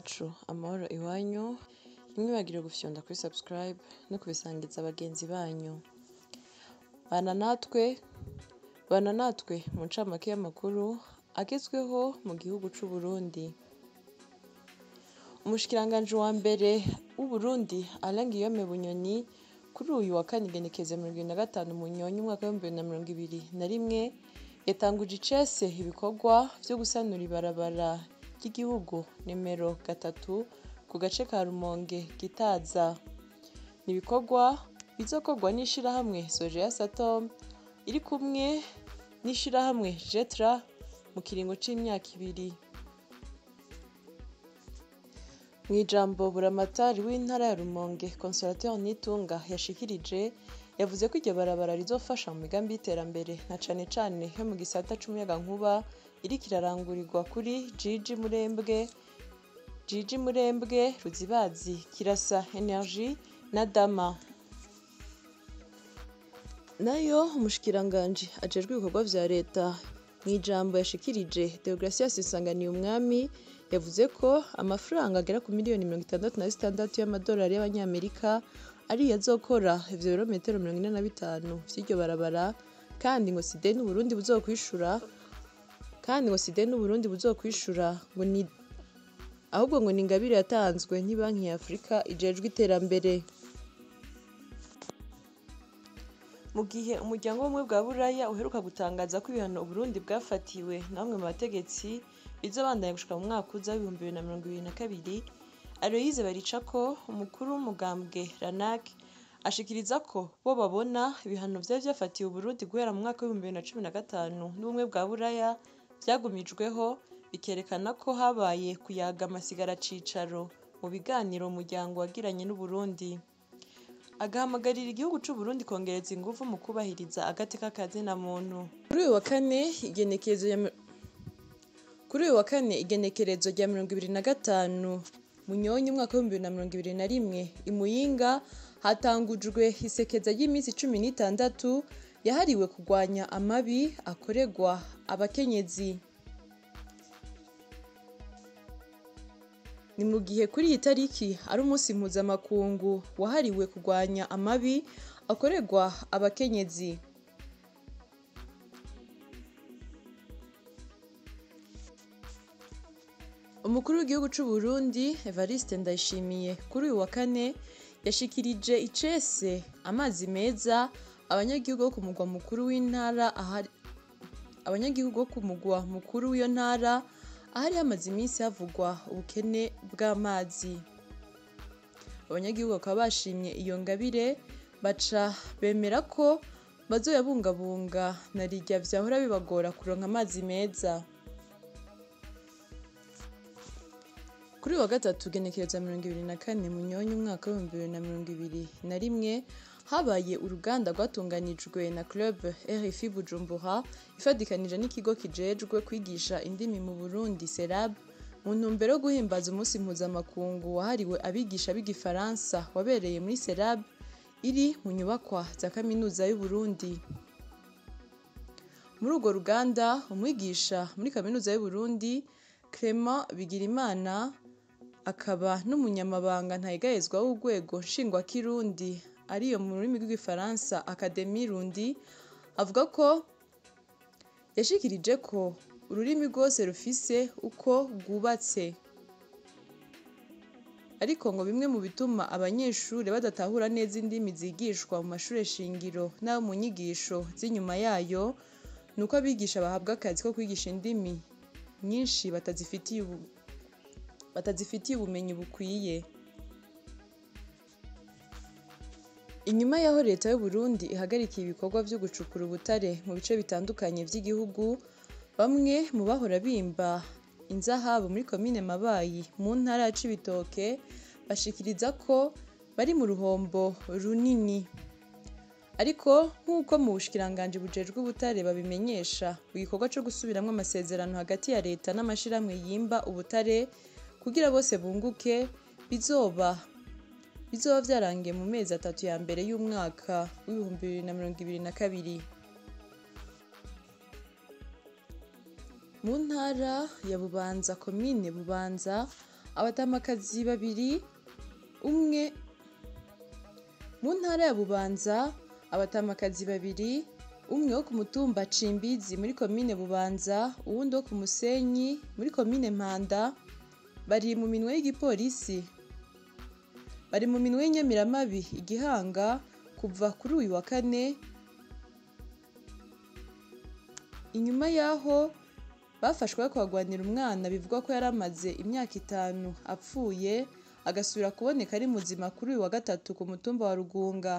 Iwacu, amahoro iwanyu. Ntimwibagire gufyonda kuri subscribe no kubisangiza bagenzi banyu. Bana natwe, bana natwe mu ncamake y'amakuru agezweho mu gihugu c'u Burundi. Umushikiranganji wa mbere w'Uburundi Alain Guillaume Bunyoni kuri uyu wa kane igenekerezo 25 Munyonyo umwaka w'2021 yatanguje icese ibikorwa vyo gusanura ibarabara ry'igihugu nimero 3 ku gace ka Rumonge Gitaza. Ni ibikorwa bizokorwa n'ishirahamwe Sogea Satom iri kumwe n'ishirahamwe Jetra mu kiringo c'imyaka ibiri. Mw'ijambo Buramatari w'intara ya Rumonge Consolateur Nitunga yashikirije, yavuze ko iryo barabara rizofasha mu migambi y'iterambere na cane cane yo mu gisata c'umuyagankuba iriko irarangurirwa kuri Jiji Murembwe, Jiji Murembwe, Ruzibazi, Kirasa Energy na Dama. Nayo umushikiranganji ajejwe ibikorwa vya leta mw'ijambo yashikirije, Deogratias Nsanganiyumwami, yavuze ko amafaranga agera ku miliyoni 66 y'amadolari y'abanyamerika ariyo azokora ivyo birometero 45 vy'iryo barabara, kandi ngo si ideni Uburundi buzokwishura, kandi ngo si ideni Uburundi buzokwishura, ngo ni ahubwo ngo ni ingabire yatanzwe n'ibanki ya Afurika ijejwe iterambere. Mu gihe umuryango w'ubumwe bwa Buraya uheruka gutangaza ko ibihano Uburundi bwafatiwe na bamwe mu bategetsi bizobandanya gushika mu mwaka uza w'2022, Aloyize Baricako, umukuru w'umugambwe RANAC, ashikiriza ko bo babona ibihano vyari vyafatiwe Uburundi guhera mu mwaka w'2015 n'ubumwe bwa Buraya vyagumijweho, bikerekana ko habaye kuyaga amasigaracicaro mu biganiro umuryango wagiranye n'Uburundi. Agahamagarira igihugu c'Uburundi kongereza inguvu mu kubahiriza agateka ka zina muntu. Kuri uyu wa kane igenekerezo ya Kuri uyu wa kane igenekerezo rya 25 Munyonyo umwaka w'2021 i Muyinga hatangujwe isekeza ry'iminsi 16 yahariwe kurwanya amabi akorerwa abakenyezi. Ni mu gihe kuri iyi tariki ari umunsi mpuzamakungu wahariwe kurwanya amabi akorerwa abakenyezi. Umukuru w'igihugu c'u Burundi Evariste Ndayishimiye kuri uyu wa kane yashikirije icese amazi meza abanyagihugu bo ku mugwa mukuru w'intara ahari abanyagihugu bo ku mugwa mukuru w'iyo ntara ahari hamaze iminsi havugwa ubukene bw'amazi. Abanyagihugu bakaba bashimye iyo ngabire, baca bemera ko bazoyabungabunga na rirya vyahora bibagora kuronka amazi meza. Kuri uyu wa gatatu genekerezo 24 Munyonyo umwaka w'2021 habaye uruganda rwatunganijwe na Club RFI Bujumbura ifadikanije n'ikigo kijejwe kwigisha indimi mu Burundi SERAB, mu ntumbero yo guhimbaza umunsi mpuzamakungu wahariwe abigisha b'igifaransa wabereye muri SERAB iri mu nyubakwa za kaminuza y'Uburundi. Muri urwo ruganda, umwigisha muri kaminuza y'Uburundi Clement Bigirimana akaba n'umunyamabanga ntayegayezwa w'urwego nshingwakirundi ariyo mu rurimi rw'igifaransa Académie Rundi, avuga ko yashikirije ko ururimi rwose rufise uko rwubatse, ariko ngo bimwe mu bituma abanyeshure badatahura neza indimi zigishwa mu mashure shingiro n'abo mu nyigisho z'inyuma yayo nuko abigisha bahabwa akazi ko kwigisha indimi nyinshi batazifitiye ubumenyi bukwiye. Inyuma y'aho leta y'u Burundi ihagarikiye ibikorwa vyo gucukura ubutare mu bice bitandukanye vy'igihugu, bamwe mu bahora bimba inzahabu muri komine Mabayi mu ntara ya Cibitoke bashikiriza ko bari mu ruhombo runini. Ariko nk'uko mu bushikiranganji bujejwe ubutare babimenyesha, igikorwa co gusubiramwo amasezerano hagati ya leta n'amashirahamwe yimba ubutare kugira bose bunguke bizoba vyarangiye mu mezi atatu ya mbere y'umwaka w'2022. Mu ntara ya Bubanza, komine Bubanza, Abatamakazi babiri umwe mu ntara ya Bubanza, abatamakazi babiri, umwe wo ku mutumba Cimbizi muri komine Bubanza, uwundi wo ku Musenyi muri komine Mpanda, bari mu minwe y'igipolisi. Bari mu minwe y'inyamiramabi i Gihanga kuva kuri uyu wa kane, inyuma y'aho bafashwe bariko bagwanira umwana bivugwa ko yari amaze imyaka 5 apfuye, agasubira kuboneka ari muzima kuri uyu wa gatatu ku mutumba wa Rugunga.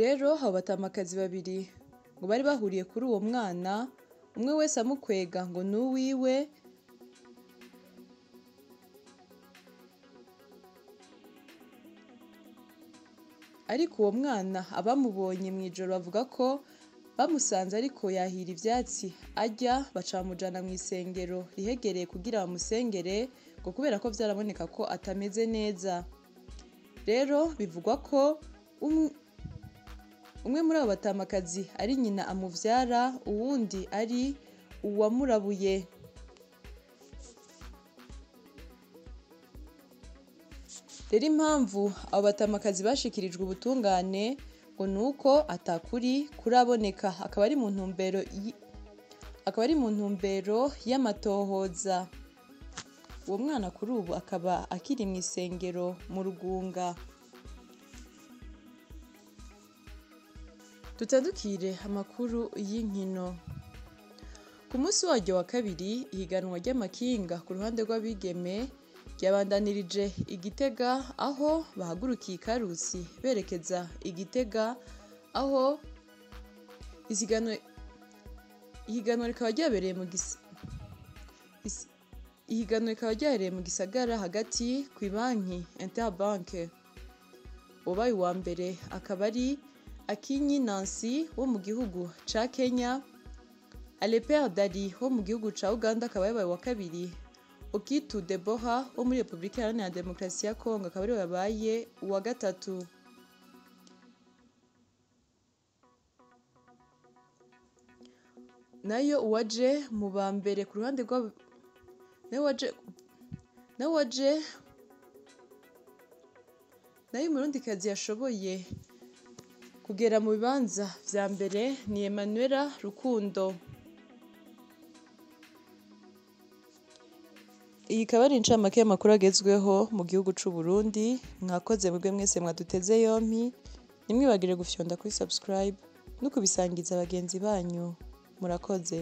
Rero abo batamakazi babiri ngo bari bahuriye kuri uwo mwana, umwe wese amukwega ngo ni uwiwe, ariko uwo mwana abamubonye mw'ijoro bavuga ko bamusanze ariko yahira ivyatsi arya, baca bamujana mw'isengero rihegereye kugira bamusengere, ngo kubera ko vyaraboneka ko atameze neza. Rero bivugwa ko umwe muri abo batamakazi ari nyina amuvyara, uwundi ari uwamurabuye. Rero impamvu abo batamakazi bashikirijwe ubutungane ngo nuko atakuri kuraboneka, akaba ari mu ntumbero y'amatohoza. Uwo mwana kuri ubu akaba akiri mw'isengero mu Rugunga. Dutandukire amakuru y'inkino. Ku munsi waryo wa kabiri, ihiganwa ry'amakinga ku ruhande rw'abigeme ryabandanirije i Gitega, aho bahagurukiye i Karusi berekeza i Gitega, aho ihiganwa rikaba ryabereye mu gisagara hagati kw'ibanki Interbank. Uwabaye uwa mbere akaba ari Akinyi Nancy wo mu gihugu ca Kenya, Aleper Dali wo mu gihugu ca Uganda akaba yabaye uwa kabiri, Okitu Debora wo muri Repubulika Iharanira Demokarasi ya Kongo akaba ariwe yabaye uwa gatatu. Nayo uwaje mu ba mbere ku ruhande rwa nayo umurundikazi yashoboye kugera mu bibanza vya mbere ni Emmanuela Rukundo. Iyi ikaba ari incamake y'amakuru agezweho mu gihugu c'u Burundi. Mwakoze mwebwe mwese mwaduteze yompi, ntimwibagire gufyonda kuri subscribe no kubisangiza bagenzi banyu. Murakoze.